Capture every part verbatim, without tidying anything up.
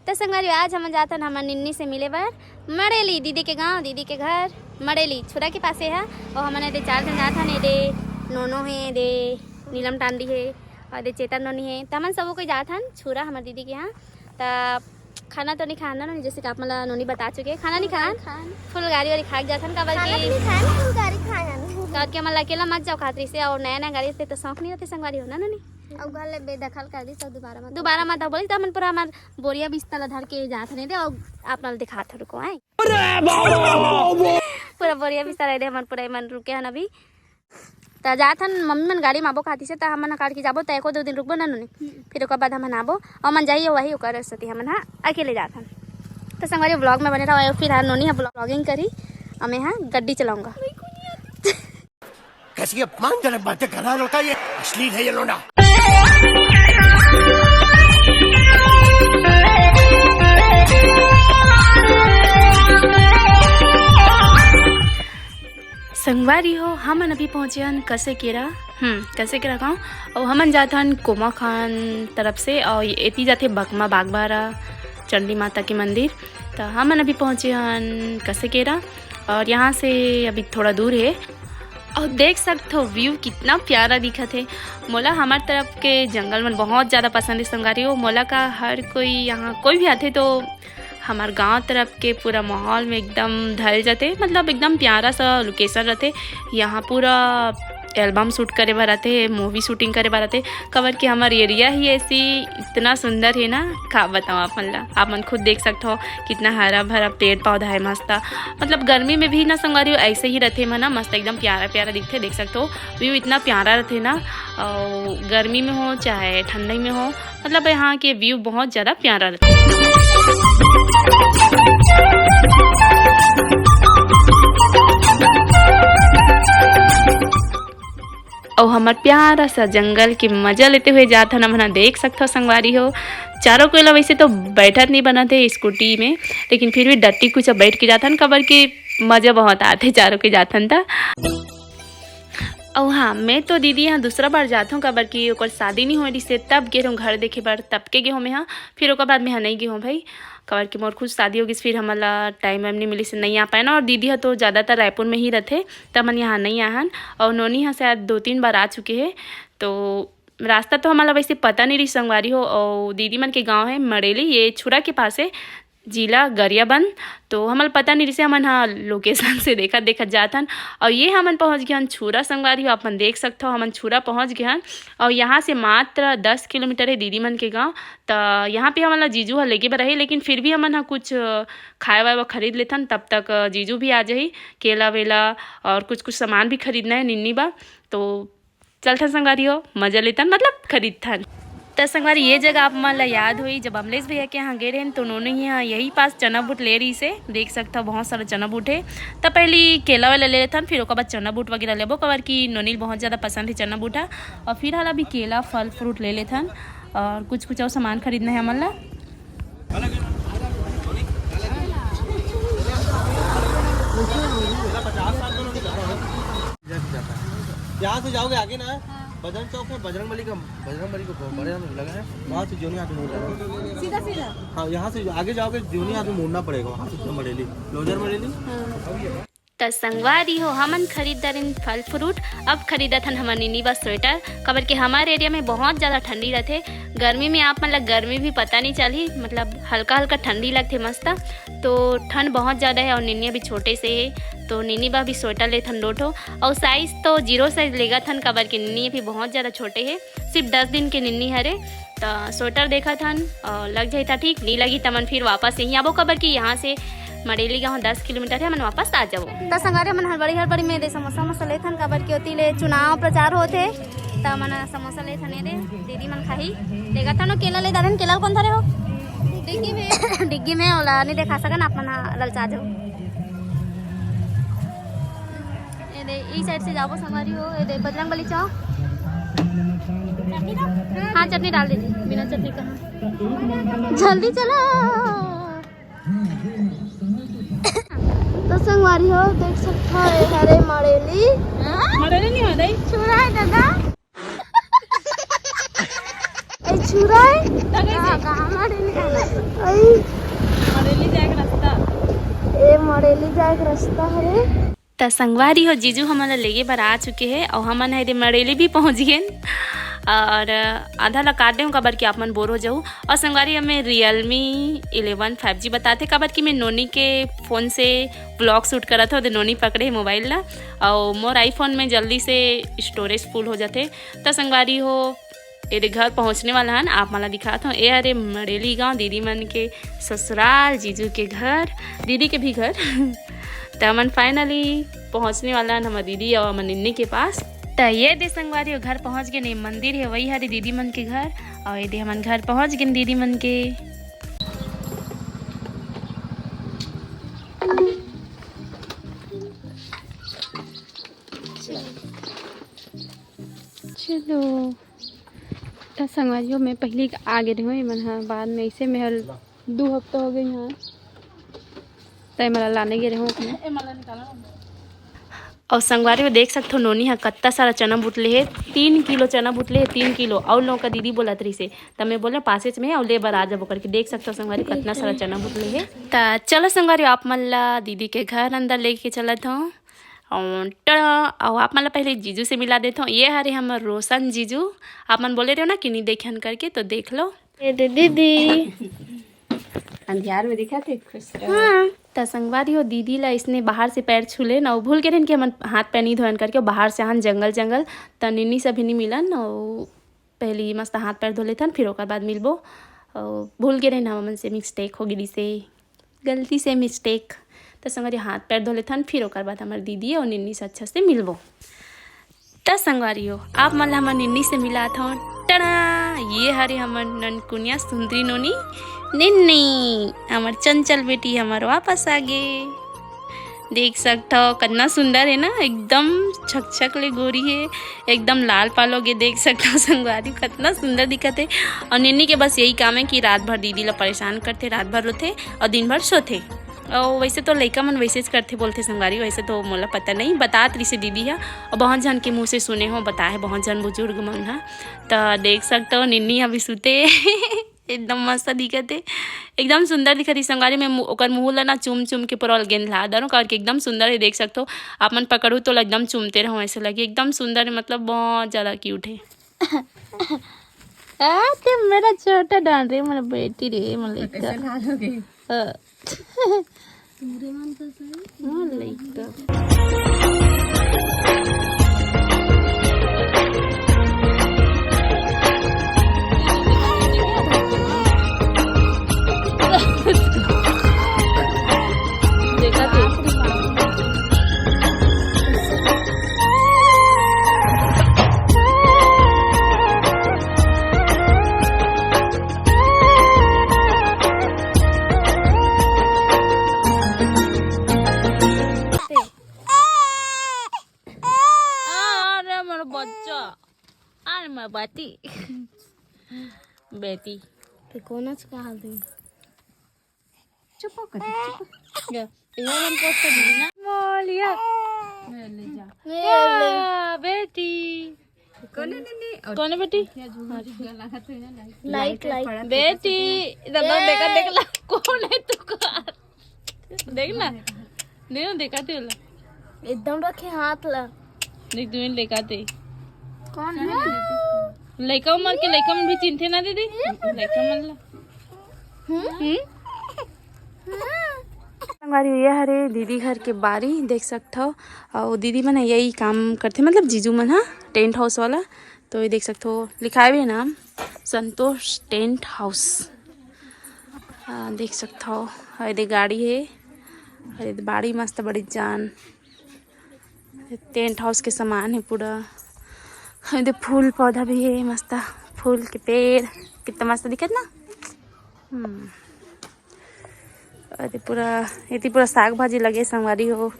तो संगवारी, आज हमन जाथन हमर निन्नी से मिले बर मड़ेली, दीदी के गांव, दीदी के घर मड़ेली छुरा के पासे है। और हमन एदे चार झन जाथन, एदे नोनो है, एदे नीलम टांडी है और एदे चेतन नोनी है। तो हमन सबो कोई जाथन छुरा हमर दीदी के यहाँ। तो खाना तो नहीं खान ना, जैसे कि आप मन ला नोनी बता चुके हैं, खाना नहीं खान। खान। फुल गारी वारी खा के जाथन, काबर खाना कि तो नहीं खान, फुल गारी खान। काबर कि हमन ला अकेला मत जाओ खातरी से, और नया नया गारी से तो शौक नहीं रहते संगवारी हो ना नोनी। अब घर ले बेदखल कर दी, सब दोबारा मत दोबारा मत बोली, तो हमन पूरा हमार बोरिया बिस्तर ला धर के जात हन एदे, और आप मन ला दिखात हन, रुको, आए। पूरा बोरिया बिस्तर एदे, हमन पूरा एमन रुके हन अभी। त जात हन, मम्मी मन गाड़ी म आबो खाती से, त हमन ह काट के जाबो, त एको दो दिन रुकबो ना नोनी, फिर ओकर बाद हमन आबो, और मन जाइए वही ओकर सती हमन ह अकेले जात हन। त संगवारी vlog में बने रहो, फिर नोनी ह vlogging करी, अमे ह गड्डी चलाऊंगा। कैसी अपमानजनक बातें कर रहा है लड़का, ये अश्लील है ये लोंडा। संगवारी हो, हमन अभी पहुँचे हन कसेकेरा, हम्म, कसेकेरा गाँव, और हमन जात हन कोमाखान तरफ से, और एती जाथे बकमा बागबारा चंडी माता के मंदिर। तो हमन अभी पहुँचे हन कसेकेरा, और यहाँ से अभी थोड़ा दूर है। और देख सकत हो view कितना प्यारा दिखत है। मोला हमार तरफ के जंगल मन बहुत ज़्यादा पसंद है संगवारी हो। मोला का हर कोई यहाँ कोई भी आथे तो हमार गांव तरफ के पूरा माहौल में एकदम ढल जाते, मतलब एकदम प्यारा सा location रहते। यहाँ पूरा album shoot करे बर आते, movie shooting करे बर आते, काबर कि हमार area ही ऐसी इतना सुंदर है ना, का बताऊँ आप मन ला। आप मन खुद देख सकत हो कितना हरा भरा पेड़ पौधा है मस्त। मतलब गर्मी में भी ना संगवारी हो, ऐसे ही रहते मना मस्त, एकदम प्यारा प्यारा दिखते, देख सकत हो। View इतना प्यारा रहते ना, और गर्मी में हो चाहे ठंडी में हो, मतलब यहाँ के view बहुत ज़्यादा प्यारा रहते। और हमार प्यारा सा जंगल के मजा लेते हुए जात हन। हमन देख सकत हो संगवारी हो, चारों कोई ला वैसे तो बैठत नहीं बनत है स्कूटी में, लेकिन फिर भी डट्टी कुछ बैठ के जात हन, काबर के मजा बहुत आते चारों के जात हन त। अउ हाँ, मैं तो दीदी यहाँ दूसरा बार जात हूँ, काबर कि ओकर शादी नहीं होए रिहिसे, तब गे रहूँ घर देखे बर, तब के गे हूँ मैं यहाँ। फिर ओकर बाद मैं यहाँ नहीं गे हूँ भाई, काबर कि मोर खुद शादी हो गई, फिर हमन ला टाइम वाइम नहीं मिलिस, नहीं आ पाए ना। और दीदी ह तो ज़्यादातर रायपुर में ही रहते, त हमन यहाँ नहीं आहन। और नोनी ह शायद दो तीन बार आ चुके हैं, तो रास्ता तो हमन ला वैसे पता नहीं रही संगवारी हो। और दीदी मन के गाँव है मड़ेली, ये छुरा के पास है, जिला गरियाबंद। तो हमन ला पता नहीं रिहिसे, हमन ह location से देखत देखत जात हन। और ये हमन पहुँच गए हन छुरा संगवारी हो, आप मन देख सकत हो, हमन छुरा पहुँच गए हन। और यहाँ से मात्र दस किलोमीटर है दीदी मन के गाँव। त यहाँ पे हमन ला जीजू ह लेगे बर रही, लेकिन फिर भी हमन ह कुछ खाए वाए बर खरीद लेथन, तब तक जीजू भी आ जाही। केला वेला और कुछ कुछ सामान भी खरीदना है निन्नी बा। तो चलथन संगवारी हो, मजा लेथन, मतलब खरीदथन। त संगवारी, ये जगह आप मन ला याद होई, जब अमलेश भैया के यहाँ गे रहेन, तो नोनी यहाँ यही पास चना बूट ले रहिसे। देख सकत हो, बहुत सारा चना बूट है। त पहली केला वाला ले लेथन, फिर ओकर बाद चना बूट वगैरह लेबो, काबर कि नोनी ल बहुत ज़्यादा पसंद है चना बूट ह। और फिर हाल अभी केला, फल फ्रूट ले लेथन, और कुछ कुछ और सामान खरीदना है हमन ला। यहाँ से जाओगे आगे ना, हाँ। बजरंग चौक है, बजरंग बली का, बजरंग बली को बड़े लगा है, वहाँ से जोनी हाथ मोड़ लेना। सीधा सीधा। हाँ, यहाँ से आगे जाओगे, जोनी हाथ में मुड़ना पड़ेगा, वहाँ से मड़ेली, लोजर मड़ेली। हाँ। त संगवारी हो, हमन खरीद डारेन फल फ्रूट। अब खरीदत हन हमर निन्नी बर स्वेटर, काबर के हमर एरिया में बहुत ज़्यादा ठंडी रथे। गर्मी में आप मन ला गर्मी भी पता नहीं चलही, मतलब हल्का हल्का ठंडी लगथे मस्त। तो ठंड बहुत ज़्यादा है और निन्नी अभी छोटे से है, तो निन्नी बर भी स्वेटर लेथन दो ठो। और साइज तो जीरो साइज लेगत हन, काबर के निन्नी अभी बहुत ज़्यादा छोटे है, सिर्फ दस दिन के निन्नी हरे। त स्वेटर देखत हन, और लग जाही त ठीक, नहीं लगी त मन फिर वापस यहीं आबो, काबर कि यहाँ से मड़ेली गाँव दस किलोमीटर है, मन वापस आ जाबो। त संगवारी, मन हड़बड़ी हड़बड़ी में दे समोसा वमोसा लेथन, काबर कि ओती ले चुनाव प्रचार होथे, त मन समोसा लेथन। ए दे दीदी मन खाही। देखत हन केला ले दादन, केला कौन धरे हो? डिग्गी में। डिग्गी में ओला नहीं देखा सकन, आप मन ललचा जाओ। ए दे, ई साइड से जाबो संगवारी हो। ए दे, बजरंग बली चौक। हाँ, चटनी डाल दीजिए, बिना चटनी कहाँ। जल्दी चलो। तो संगवारी हो, देख सकत हो, ए हरे मड़ेली। मड़ेली नहीं हो दाई। छुरा है दादा। ए छुरा है? तो कैसे? हाँ, कहाँ मड़ेली है? आई, रास्ता हरे। त संगवारी हो, जीजू हमन ला लेगे बर आ चुके हे अउ हमन ह एदे मड़ेली भी पहुँच गेन। और आधा ला काट देहूँ, काबर कि आप मन बोर हो जाहू। और संगवारी, हमें Realme eleven five G बताथे, काबर कि मैं नोनी के फ़ोन से vlog shoot करत हूँ, तो नोनी पकड़े मोबाइल ला, और मोर iPhone में जल्दी से storage full हो जाथे। त संगवारी हो, एदे घर पहुँचने वाला हन, आप मन ला दिखात हूँ। ए हरे मड़ेली गाँव, दीदी मन के ससुराल, जीजू के घर, दीदी के भी घर। त हमन finally पहुँचने वाला हन हमर दीदी अउ हमर निन्नी के पास। त ये दे संगवारी हो, घर पहुँच गेन। ये मंदिर हे, वही हरे दीदी मन के घर, अउ ये दे हमन घर पहुँच गेन दीदी मन के। चलो, त संगवारी हो, मैं पहली आ गे रहे हूँ, ये मन ह बाद में, इसे मैं हल दू हफ्ता हो गए यहाँ, त ये मन ला लाने गे रहे हूँ अपने। अउ संगवारी हो, देख सकथो, नोनी ह कत्ता सारा चना बुटले हे, तीन किलो चना बुटले हे, तीन किलो। अउ लौका दीदी बोलत रहिसे, त मैं बोले, "पासेच में अउ ले बर आ जाबो," करके। देख सकथो संगवारी, कतना सारा चना बुटले हे। त चलो संगवारी, आप मन ला दीदी के घर अंदर लेके चलत हूँ। अउ टड़ा, अउ आप मन ला पहले जीजू से मिला देथव। ये हरे हमर रोशन जीजू, आप मन बोले रहो ना कि नहीं देखे हन करके, तो देख लो। ये दे दीदी। अंधियार में दिखा थे, खुश रहो। हाँ। त संगवारी हो, दीदी ला इसने बाहर से पैर छू लेन, अउ भूल गे रहेन कि हमन हाथ पैर नहीं धोयन करके, बाहर से आहन जंगल जंगल, त निन्नी से भी नहीं मिलन, अउ पहली मस्त हाथ पैर धो लेथन, फिर ओकर बाद मिलबो। अउ भूल गे रहेन, हमन से mistake हो गिस हे, गलती से mistake। त संगवारी, हाथ पैर धो लेथन, फिर ओकर बाद हमर दीदी अउ निन्नी से अच्छा से मिलबो। त संगवारी हो, आप मन ला हमर निन्नी से मिलात हव। टड़ा! ये हरे हमर ननकुनिया सुंदरी नोनी निन्नी, हमर चंचल बेटी हमर वापस आ गे। देख सकथव, कतना सुंदर हे ना, एकदम छकछक ले गोरी हे, एकदम लाल पाल हो गे। देख सकथव संगवारी, कतना सुंदर दिखत हे। अउ निन्नी के बस यही काम हे कि रात भर दीदी ला परेशान करथे, रात भर रोथे अउ दिन भर सोथे। अउ वैसे तो लइका मन वैसेच करथे बोलथे संगवारी, वैसे तो मोला पता नहीं, बतात रहिसे दीदी ह, अउ बहुत झन के मुँह से सुने हो, बताए हे बहुत झन बुजुर्ग मन ह। त देख सकथव, निन्नी अभी सुते। एकदम मस्त दिखत हे, एकदम सुंदर दिखत हे संगवारी। मैं मु-, ओकर मुँह ला ना चूम चूम के पूरा गेंदला दरो, काबर के एकदम सुंदर हे। देख सकथव, आप मन पकड़ू तो ओला एकदम चूमते रहो, ऐसे लगे एकदम सुंदर हे, मतलब बहुत ज्यादा cute हे। आ, ते मेरा छोटा डांट रे, मेरा बेटी रे, मेरा लइका। हाँ। मोर लइका। देखा थे। अरे मोर बच्चा, अरे मोर बेटी, बेटी। ते कोनच का हाल दे? चुप हो कर, चुप हो। ये, ये हम पोस्ट कर दी ना। मोलिया। ले, ले जा। वाह, बेटी। कोने ने, ने, और कोने बेटी? क्या झुक, झुक गया लगा तो है ना, लाइट। Light, light. बेटी, इधर देख, देखा, देख ला, कौन है तू का? देख ना, नहीं ना, देखा थे ला। एकदम रखे हाथ ला। देख, तू देखा थे। कौन है? लइका उमर के लइका मन भी चिंथे ना दीदी, लइका मन ला। हम्म? हम्म? संगवारी, ये हरे दीदी घर के बारी, देख सकथव। अउ दीदी मन ह यही काम करथे, मतलब जीजू मन ह, टेंट हाउस वाला। तो ये देख सकथव, लिखाए हुए नाम संतोष टेंट हाउस। आ, देख सकथव, अउ एदे गाड़ी हे, अउ एदे बाड़ी मस्त बड़ी जान। टेंट हाउस के सामान हे पूरा। एदे फूल पौधा भी हे, मस्त फूल के पेड़, कितना मस्त दिखत ना। हम्म। अरे पूरा, एती पूरा साग भाजी लगे संगवारी हो।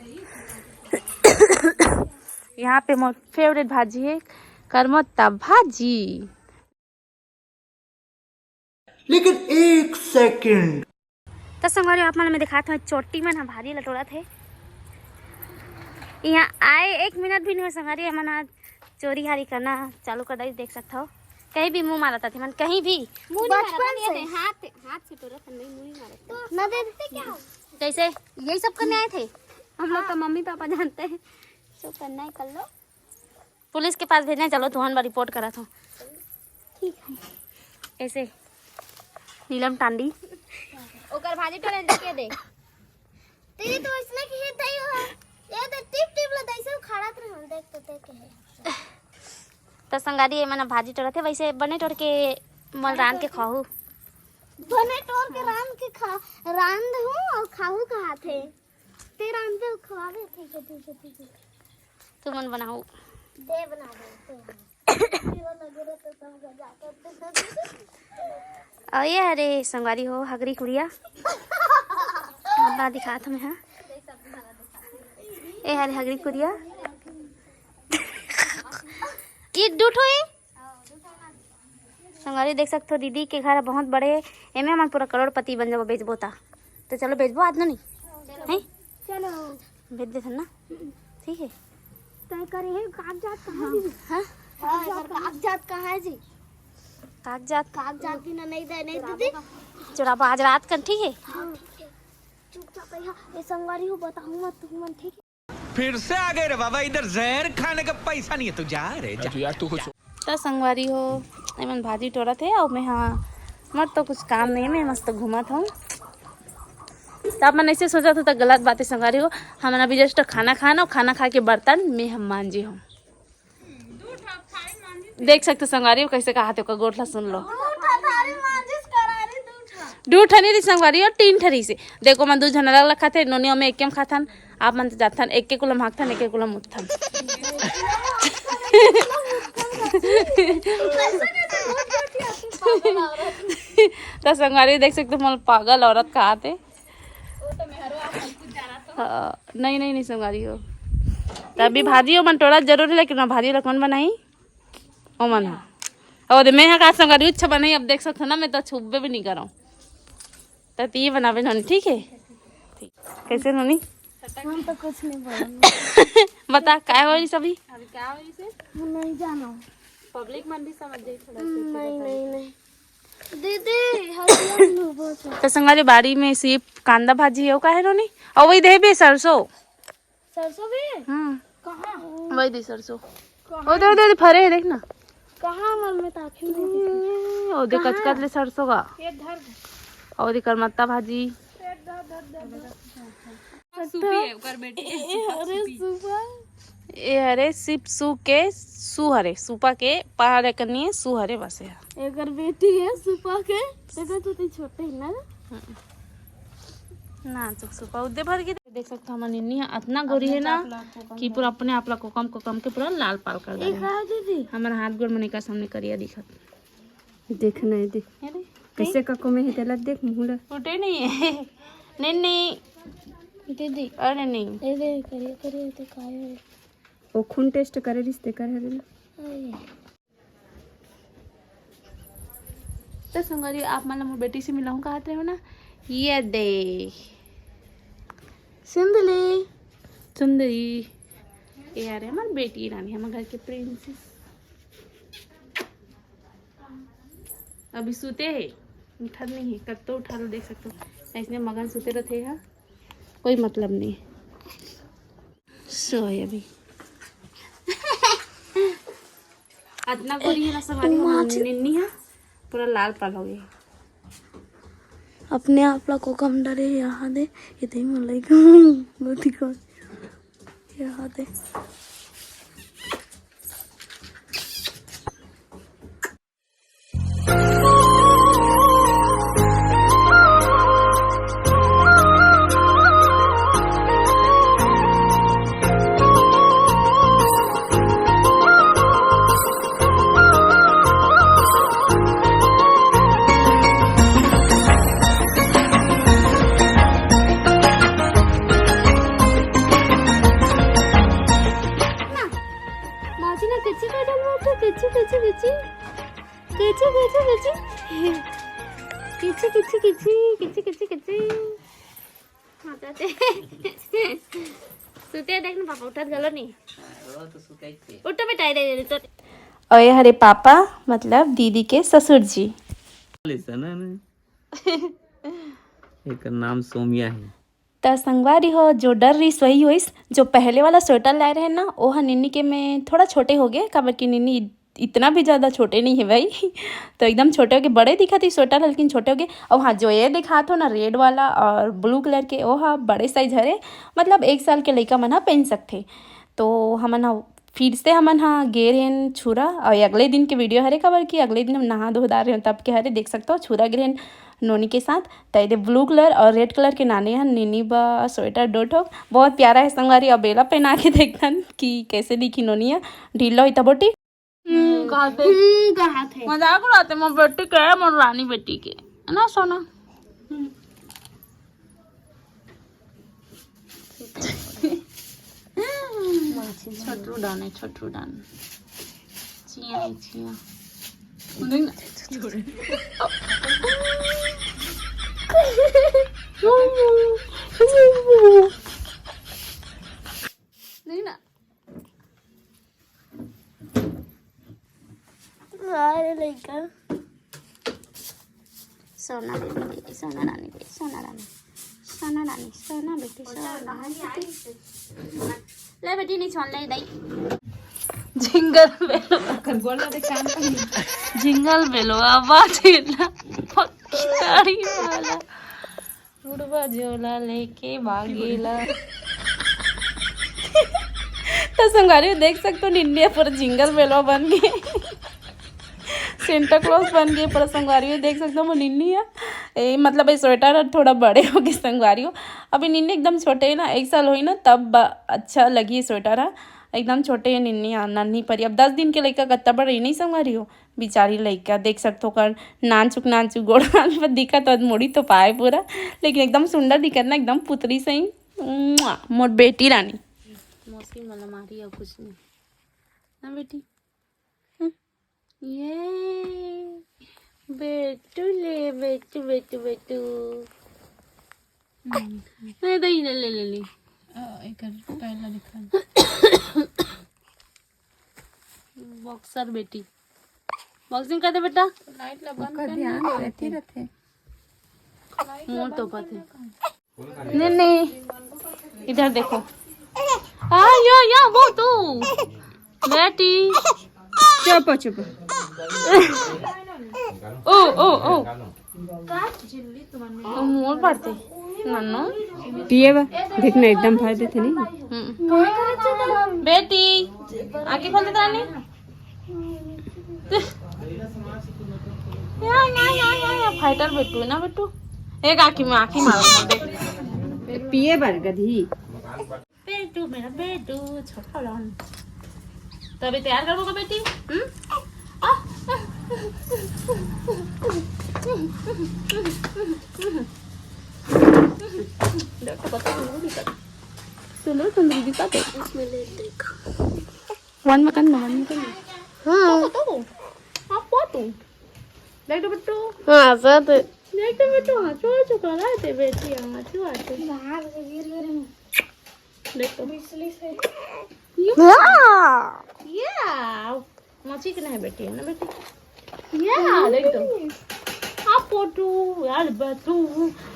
यहाँ पे मोर favourite भाजी हे करमत्ता भाजी। लेकिन एक सेकंड। त संगवारी, आप मन ल मैं दिखात हव, चोटी मन ह भारी लटोरत हे। यहाँ आए एक मिनट भी नहीं हो संगवारी, हमन ह चोरी हारी करना चालू कर डारी, देख सकत हव। कहीं भी मुंह मारत हे मन, कहीं भी। मुंह नहीं मारत बचपन हन, ये से। दे, हाथ, हाथ से टोरत हन, नहीं, मुंह नहीं मारत हन। ना दे देते क्या? कैसे? यही सब करने आए थे। हम लोग का मम्मी पापा जानते हैं, जो करना है कर लो। पुलिस के पास भेजना है, चलो तुहन बर रिपोर्ट करत हो। ठीक है। ऐसे नीलम टांडी। ओकर भाजी टोरे के दे। तेरी तो इसने की ही तई हो। ये तो टिप टिप ला तैसे उखाड़त रहे, देख तो देख के है। तो संगारी, ये मन भाजी टोरत हे, वैसे बने टोर के मल रांध के खाहू। बने टोर के रांध के खा, रांध हूँ और खाहू कहात हे। ते रांध दे, खवावे, ठीक है, ठीक है, ठीक है। तुमन बनाहू। दे बना दे, ते। और ये हरे संगवारी हो, हगरी कुरिया। अब्बा दिखात हमें, हाँ। ए हरे हगरी कुरिया। ये दू ठो ए। संगवारी देख सकथो, दीदी के घर बहुत बड़े हे, एमे हमन पूरा करोड़पति बन जाबो, बेचबो ता। तो चलो बेचबो आज, नहीं? हैं? चलो। भेज देथन ना। ठीक है। तय करे हे कागजात कहाँ हे जी? हाँ? हाँ, एकर कागजात कहाँ हे जी? कागजात? कागजात बिना नहीं दे, नहीं दीदी। चुराबो आज रात कन, ठीक है? हाँ, ठीक है। चुपचाप यहाँ, ये संगवारी हो, बताऊँ मत तुमन, ठीक है? फिर से आ गए रे बाबा, इधर जहर खाने का पैसा नहीं है, तू जा रे, जा। यार, तू कुछ त संगवारी हो, एमन भाजी टोरत हे, अउ मैं, हाँ, मोर तो कुछ काम नहीं, मैं मस्त घूमत हूँ। त आप मन ऐसे सोचत हो, त गलत बात है संगवारी हो। हमन अभी just खाना खान, अउ खाना खा के बर्तन मैं हम मांजे हूँ। देख सकते संगवारी हो, कैसे कहा थे ओकर गोठ ला, सुन लो। दू ठा नहीं री संगवारी हो, तीन ठा रहिसे। देखो, मन दू झन अलग-अलग खाथे, नोनी अउ मैं एके म खाथन। आप मन तो जाथन, एके कुला म हांकथन, एके कुला म उठथन। त संगवारी देख सकते, मोला पागल औरत कहाथे। हाँ, नहीं, नहीं, नहीं, संगवारी हो। त अभी भाजी ओमन टोरा जरूर है, लेकिन भाजी ला कौन बनाही? ओमन ह। अउ दे, मैं ह का संगवारी उच्छ बनाही, अब देख सकथो ना, मैं तो छुबे भी नहीं करऊँ। त ती बनाबे नोनी, ठीक है? ठीक। कैसे नोनी? हम तो कुछ नहीं बोलेंगे। बता, काय होइस अभी? अभी क्या होइस? हम नहीं जानो। पब्लिक मन भी समझ जाई थोड़ा सा। हम्म, नहीं, नहीं, नहीं। दीदी, हल्दी हम लोगों से। त संगवारी, बाड़ी में सिर्फ कांदा भाजी हे, अउ का हे नोनी? अउ वही देबे सरसों। सरसों भी? हम्म। कहाँ? वही दे सरसों। कहाँ? ओ दे, ओ दे, ओ दे, फरे हे, देख ना। कहाँ मन में ताकि नहीं दिखे? ओ दे, कहाँ? कचकच ले सरसों का। ये धर दे। अउ दे करमत्ता भाजी। पेट धर, धर, धर, धर। सूपी है, ओकर बेटी है, ए, सूपा, अरे सूपी। सूपा। ए हरे सिप सू के सू हरे, सूपा के पहाड़ कनिए सू हरे बसे है। एकर बेटी है सूपा के। देखो तो, तो छोटे है ना। हम्म। ना तो सूपा उद्दे भर के देख सकथो, हमर निन्नी ह अतना गोरी हे ना कि पूरा अपने आप ला कोकम कोकम के पूरा लाल पाल कर डाले। का दीदी? हमर हाथ गोड़ मन एकर सामने करिया दिखत। देख नहीं, देख। अरे, कैसे कको में हे तेला देख, मुंह ला। उठे नहीं है। नहीं, नहीं। दीदी। अरे नहीं। ए दे, करिया, करिया तो काय है? वो खून टेस्ट करे रिश्ते कर हरे ना। अरे। त संगवारी, आप मन ला मोर बेटी से मिलाहूँ कहत रहे हो ना, ये दे सुंदरी, सुंदरी, ये आ रहे हमार बेटी रानी, हमार घर के प्रिंसेस। अभी सुते हे, उठत नहीं है, कब तो उठा लो, देख सकते हो, ऐसने मगन सुते रहते हैं, कोई मतलब नहीं। सोए अभी। अतना गोरी हे ना संगवारी हो, निन्नी हे, पूरा लाल पाल हो गई। अपने आप ला कोकम डरे यहाँ दे, इतने में लइका बहुत ही कम यहाँ दे। मौसी ने किच्ची का जन्म होता? किच्ची, किच्ची, किच्ची। किच्ची, किच्ची, किच्ची। किच्ची, किच्ची, किच्ची, किच्ची, किच्ची, किच्ची। हाँ, तो ते-, सुते देख ना पापा, उठत गलो नहीं। वो तो सुते ही थे। उठो बेटा, इधर, इधर, इधर। और ये हरे पापा, मतलब दीदी के ससुर जी। लिसन है ना? एकर नाम सोमिया है। त संगवारी हो, जो डर रहिस वही होइस। जो पहले वाला स्वेटर लाए रहे ना, ओह निन्नी के में थोड़ा छोटे हो गए, काबर कि निन्नी इतना भी ज़्यादा छोटे नहीं है भाई। तो एकदम छोटे हो गए, बड़े दिखत ही स्वेटर, लेकिन छोटे हो गए। और हाँ, जो ये दिखात हो ना, रेड वाला और ब्लू कलर के, ओह बड़े साइज हरे, मतलब एक साल के लइका मन ह पहन सकथे। तो हमन ह फिर से हमन ह गे रहेन छुरा, और अगले दिन के वीडियो हरे, काबर कि अगले दिन हम नहा धो डारे रहेन, तब के हरे, देख सकते हो, छुरा गे रहेन नोनी के साथ। त एदे ब्लू कलर और रेड कलर के नाने हन निन्नी बर स्वेटर दो ठो। बहुत प्यारा है संगवारी। अब एला पहना के देखथन कि कैसे दिखी नोनी ह। ढीला होई तब ओटी। हम्म, कहते। हम्म, कहत हे। मजाक उड़ाते मोर बेटी के, मोर रानी बेटी के, है ना सोना? हम्म। छोटू डाने, छोटू डाने। चिया है, चिया। देख ना। देख ना। अरे लइका। सोना बेटी, सोना रानी बेटी, सोना रानी, सोना रानी, सोना बेटी, सोना बेटी। ले बेटी, नहीं छोड़ ले दाई। जिंगल बेलो। ओकर गोल ला देख, कान पहनी। जिंगल बेलो, आवाज है ना। पक्की दाढ़ी वाला। बुढ़वा झोला लेके भागेला। तो संगवारी हो, देख सकते हो, निन्नी पूरा जिंगल बेलवा बन गए, सेंटा क्लॉज बन गए पूरा। संगवारी हो, देख सकते हो, वो निन्नी है। ए, मतलब, ये स्वेटर ह थोड़ा बड़े हो गए संगवारी हो। अभी निन्नी एकदम छोटे है ना, एक साल होई ना, तब ब-, अच्छा लगी स्वेटर ह। एकदम छोटे है निन्नी ह, नन्ही परी। अब दस दिन के लइका कत्ता बड़ रही नहीं संगवारी हो। बिचारी लइका, देख सकथो, ओकर नानचुक नानचुक गोड़ हाथ पर दिखत, तो मुड़ी तो पाए पूरा, लेकिन एकदम सुंदर दिखत ना, एकदम पुतरी सही। मुआ, मोर बेटी रानी। मौसी मला मारी और कुछ नहीं ना बेटी। हम्म। ये बेटू ले, बेटू, बेटू, बेटू। हम्म। नहीं, दही ले, ले, ले, ले। अ, एकर पहला दिखा। बॉक्सर बेटी, बॉक्सिंग कर दे बेटा। लाइट ला बंद ओकर कर ध्यान ना। रहती रहते। मोर तो पते। नहीं, नहीं, इधर देखो। आ, या, या, वो तू। बेटी। चुप, चुप। ओ, ओ, ओ। मोर पड़ते, नन्नो। पिए बा, देख ना, एकदम भर देते नहीं। हम्म। बेटी, आँखें खोल दे रानी। या, या, या, या, या, फाइटर बेटू है ना बेटू। एक आँखी में आँखी मारो, देख। पिए बर गधी। बेटू, मेरा बेटू, छोटा वाला। तो अभी तैयार करबो का बेटी? हम्म? आ, आ। देखो, पता नहीं दिखा। सुंदर, सुंदर दिखा दे। इसमें ले देख। वन में कर ना, वन में कर ना। हाँ। तो, तो। आप कौन तुम? देख तो बेटू। हाँ, सर। देख तो बेटू, हाँ, चो, चो, करा दे बेटी, हाँ, चो, आ, चो। बाहर से गिर गिर। देखो। बिजली से। या। हाँ। या। मौसी के नहीं बेटी है ना बेटी। या, देख तो। आप फोटो, यार, बेटू,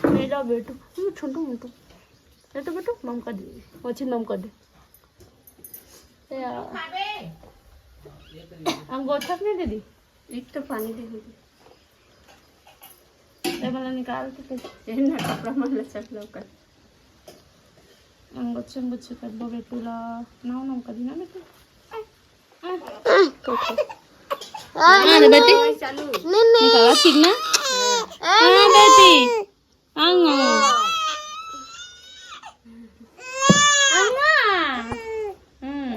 मेरा बेटू। हम्म, छोटू मोटू। बेटू, बेटू, मम कर दे। मौसी मम कर दे। या। अंगोछा नहीं दे दी? एक तो पानी दे दीजिए। ए, मला निकाल के दे। ए ना, कपड़ा मन ला चक लो कर। अंगोछे, अंगोछे कर दो बेटू ला। नाव, नाव कर दी ना बेटू। आ, आ, आ, आ, बेटी। चालू। नहीं, नहीं। निकाला, ठीक ना? हाँ, बेटी। आंगा। आंगा। हम्म।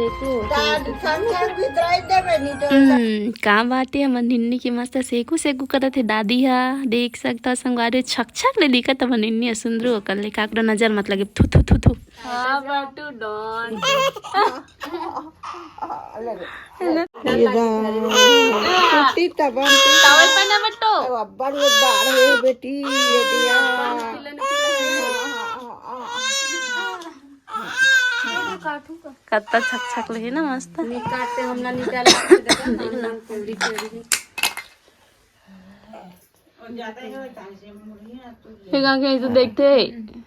दाल संग संग भितराई देबे, नहीं तो हम्म, का बात है, हमर निन्नी के मस्त सेकू सेकू करत हे दादी हा। देख सकता संगवारी, छक छक ले दिखत हमर निन्नी असुंदरू, ओकर ले काकरो नजर मत लगे, थू थू थू थू। हाँ बाटू डॉन। ये दा-, टूटी तबन टूटी। टॉवल पहना बट्टो। अब अब्बड़ ये बाढ़ है बेटी, ये दिया। कत्ता छक छक ले हे ना मस्त। निकालते हम ना निकाल। फिर आके ऐसे देखते हैं।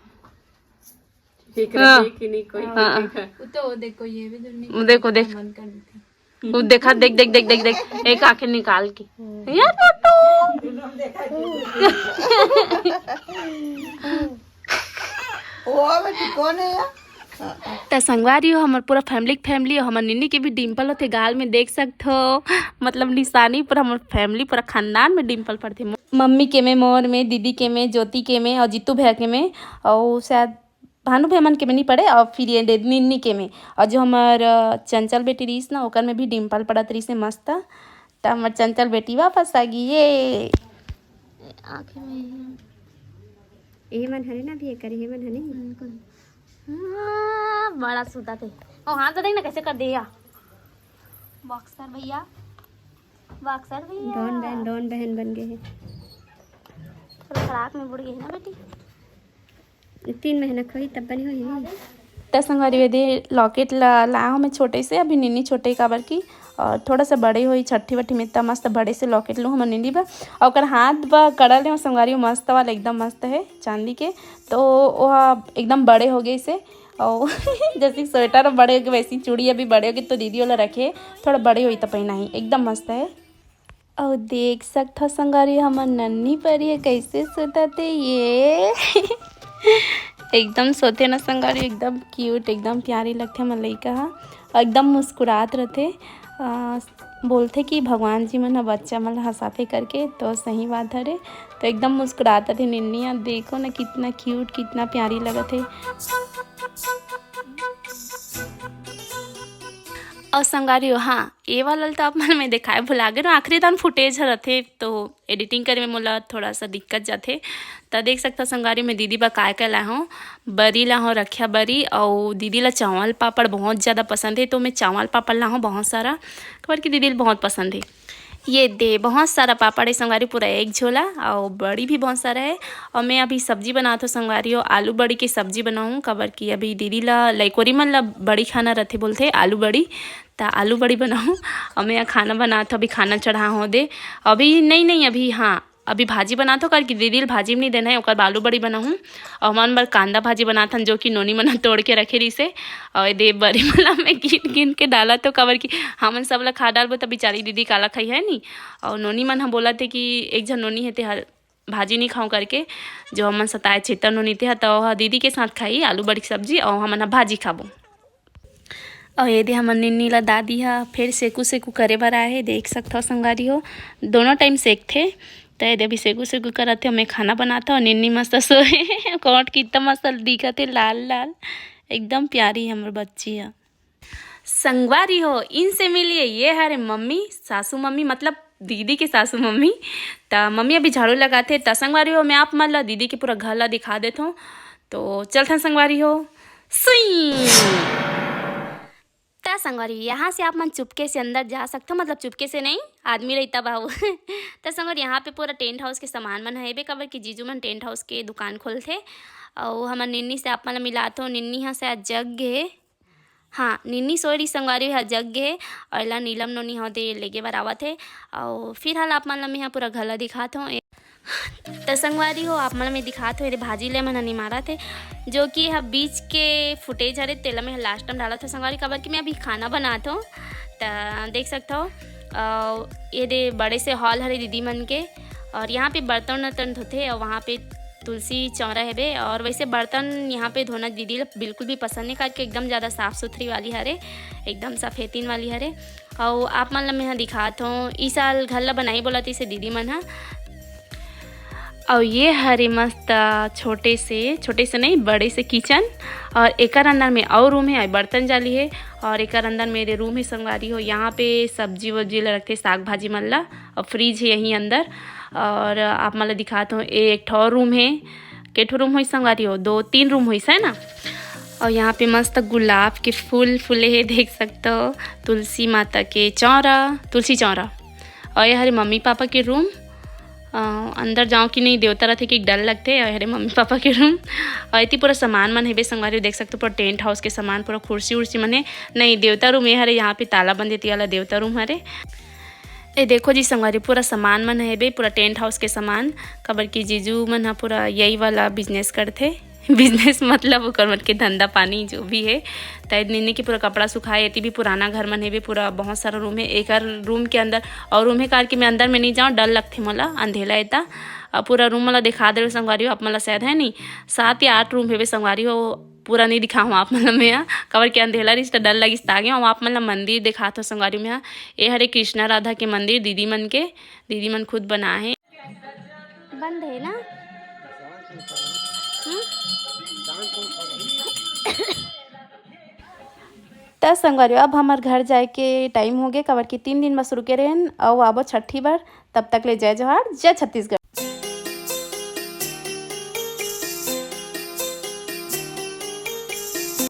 हाँ। देख ही नहीं कोई। हाँ। वो तो वो देखो, ये भी दुनिया वो देखो, देख। मन कर देते। वो देखा, देख, देख, देख, देख, देख, एक आंखें निकाल के। यार, फोटो। वो बेटी कौन है यार? त संगवारी हो, हमर पूरा फैमिली के फैमिली, हमर निन्नी के भी डिम्पल होथे गाल में, देख सकत हो। मतलब निशानी पर हमर फैमिली, पूरा खानदान में डिम्पल पड़थे। मम्मी के में, मोर में, दीदी के में, ज्योति के में और जीतू भैया के में, और शायद भानु भैया मन के में नहीं पड़े, और फिर ये दे-, निन्नी के में। और जो हमर, अ, चंचल बेटी रहीस ना, ओकर में भी डिम्पल पड़त रहीस हे मस्त। त हमर चंचल बेटी वापस आ गई। ये आँखें में ये मन हरे ना भी, एकर ये मन हरे। हाँ, बड़ा सुता थे। ओ, हाथ तो देख ना कैसे कर दिया। बॉक्सर भैया, बॉक्सर भैया। डॉन बहन, डॉन बहन बन गए हैं। थोड़ा खराब में बुड़ गई है ना बेटी। तीन महीना खोई तब बनी हुई है। त संगवारी, ये दे लॉकेट ला, लाया हूँ मैं छोटे से, अभी निन्नी छोटे काबर की, और थोड़ा सा बड़े होई छठी वठी में, त मस्त बड़े से लॉकेट लूँ हमर निन्नी बर। और ओकर हाथ बर कड़ा ले संगवारी, मस्त वाला, एकदम मस्त है चांदी के, तो वो एकदम बड़े हो गए से। और जैसे स्वेटर बड़े हो गए, वैसी चूड़ी अभी बड़े हो गए, तो दीदी वाला रखे, थोड़ा बड़े होई त पहना ही, एकदम मस्त है। अउ देख सकथव संगवारी, हमर नन्ही परी ह कइसे सुतत हे ये। एकदम सोथे न संगवारी, एकदम क्यूट, एकदम प्यारी लगथे हमर लइका ह। अउ एकदम मुस्कुरात रथे। अ, बोलथे कि भगवान जी मन ह बच्चा मन ल हंसाथे करके, तो सही बात हरे। तो एकदम मुस्कुरात रथे निन्नी ह। देखो न कितना क्यूट, कितना प्यारी लगत हे। अउ संगवारी हो, हाँ, ये वाला ल तो आप मन में दिखाए भुला गे ना, आखिरी दान फुटेज ह रथे, तो एडिटिंग करे में मोला थोड़ा सा दिक्कत जाथे। त देख सकथव संगवारी, में दीदी बर काय काय लाए हव। बरी ला हव, रखिया बरी, अउ दीदी ला चावल पापड़ बहुत ज़्यादा पसंद हे, तो मैं चावल पापड़ ला हव बहुत सारा, काबर कि दीदी ला बहुत पसंद हे। ये दे, बहुत सारा पापड़ हे संगवारी, पूरा एक झोला, अउ बड़ी भी बहुत सारा हे। अउ मैं अभी सब्जी बनात हव संगवारी हो, आलू बड़ी के सब्जी बनाहूँ, काबर कि अभी दीदी ला, लइकोरी मन ला बड़ी खाना रथे बोलथे, आलू बड़ी, त आलू बड़ी बनाहूँ। अउ मैं खाना बनात हव, अभी खाना चढ़ा हव दे, अभी नहीं, नहीं, अभी हाँ, अभी भाजी बनात हव, काबर कि दीदी ला भाजी में नहीं देना हे, ओकर बर आलू बड़ी बनाहूँ। अउ हमन बर कांदा भाजी बनात हन, जो कि नोनी मन ह तोड़ के रखे रहिसे। अउ ये दे बरी मन ला मैं गिन गिन के डालत हव, काबर कि हमन सब ला खा डालबो त बिचारी दीदी काला खाई, है नी। अउ नोनी मन ह बोलत हे कि एक झन नोनी हे, ते ह भाजी नहीं खाऊं करके, जो हमन सताए चेतन नोनी ते ह, त ओह दीदी के साथ खाई आलू बड़ी के सब्जी, अउ हमन ह भाजी खाबो। अउ ये दे हमर निन्नी ला दादी ह फेर सेकू सेकू करे बर आए हे, देख सकथव संगवारी हो, दोनों टाइम सेकथे। त ये दे अभी सेकू सेकू करत हे, मैं खाना बनात हव, निन्नी मस्त सोए। कोट कितना मस्त दिखत हे, लाल लाल, एकदम प्यारी हमर बच्ची ह। संगवारी हो, इनसे मिलिए, ये हरे मम्मी, सासू मम्मी, मतलब दीदी के सासू मम्मी। त मम्मी अभी झाड़ू लगाथे। त संगवारी हो, मैं आप मन ला दीदी के पूरा घर ला दिखा देत हूँ। तो चलथन संगवारी हो, सुई। त संगवारी, यहाँ से आप मन चुपके से अंदर जा सकथो, मतलब चुपके से नहीं, आदमी रही तब आओ। त संगवारी, यहाँ पे पूरा टेंट हाउस के सामान मन हेबे, काबर कि जीजू मन टेंट हाउस के दुकान खोलथे। अउ हमर निन्नी से आप मन ला मिलात हो, निन्नी ह शायद जग गे हे। हाँ, निन्नी सोए रही संगवारी ह जग गे हे, अउ एला नीलम नोनी ह दे लेगे बर आवत हे। अउ फिलहाल आप मन ला मैं ह पूरा घर ला दिखात हूँ। त संगवारी हो, आप मन ला मैं दिखात हूँ, एदे भाजी ले मन ह निमारत हे, जो कि ह बीच के फुटेज हरे, तेला मैं ह लास्ट टाइम डालत हूँ संगवारी, काबर कि मैं अभी खाना बनात हूँ। त देख सकत हो, अउ एदे बड़े से हॉल हरे दीदी मन के, अउ यहाँ पे बर्तन वर्तन धोथे, अउ वहाँ पे तुलसी चौरा हेबे। अउ वैसे बर्तन यहाँ पे धोना दीदी ला बिल्कुल भी पसंद नहीं, काबर कि एकदम ज़्यादा साफ सुथरी वाली हरे, एकदम सफेदिन वाली हरे। अउ आप मन ला मैं ह दिखात हूँ, ई साल घर ला बनाई बोलत इसे दीदी मन ह। और ये हरे मस्त छोटे से, छोटे से नहीं, बड़े से किचन। और एकर अंदर में और रूम है, बर्तन जाली है। और एकर अंदर मेरे रूम है संगवारी हो। यहाँ पे सब्जी वब्जी ला रखते, साग भाजी मन ला। और फ्रिज है यहीं अंदर। और आप मन ला दिखात हो, ये एक ठो रूम है। के ठो रूम होइस संगवारी हो? दो तीन रूम होइस, है ना। और यहाँ पे मस्त गुलाब के फूल फूले है, देख सकते हो। तुलसी माता के चौरा, तुलसी चौरा। और ये हरे मम्मी पापा के रूम। अ, अंदर जाओ कि नहीं, देवता रहते कि डर लगते। और हरे मम्मी पापा के रूम। और इतनी पूरा सामान मन हेबे संगवारी हो, देख सकते हो पूरा टेंट हाउस के सामान, पूरा कुर्सी उर्सी मन है। नहीं, देवता रूम ये हरे, यहाँ पे ताला बंद, इतनी वाला देवता रूम हरे। ए देखो जी संगवारी, पूरा सामान मन हेबे, पूरा टेंट हाउस के सामान। काबर कि जीजू मन ह पूरा यही वाला बिजनेस करथे। बिजनेस मतलब ओकर मन के धंधा पानी जो भी है। त नीने के पूरा कपड़ा सुखाए, एती भी पुराना घर मन हेबे, पूरा बहुत सारा रूम है एकर रूम के अंदर। और रूम है कार के मैं अंदर में नहीं जाऊँ, डर लगथे मोला, अंधेला एता। अब पूरा रूम वाला दिखा दे संगवारी हो आप मन ला, शायद है नहीं, सात या आठ रूम हेबे संगवारी हो। पूरा नहीं दिखाऊँ आप मन ला मैं ह, काबर के अंधेला रहिस त डर लगिस त आ गेंव। अब आप मन ला मंदिर दिखात हो संगवारी मैं ह। ए हरे कृष्णा राधा के मंदिर, दीदी मन के, दीदी मन खुद बनाए हे। बंद है ना? हम्म? त संगवारी हो, अब हमर घर जाए के टाइम हो गए, काबर कि तीन दिन बस रुके रहेन, अउ आबो छठी बर। तब तक ले जय जोहार, जय छत्तीसगढ़।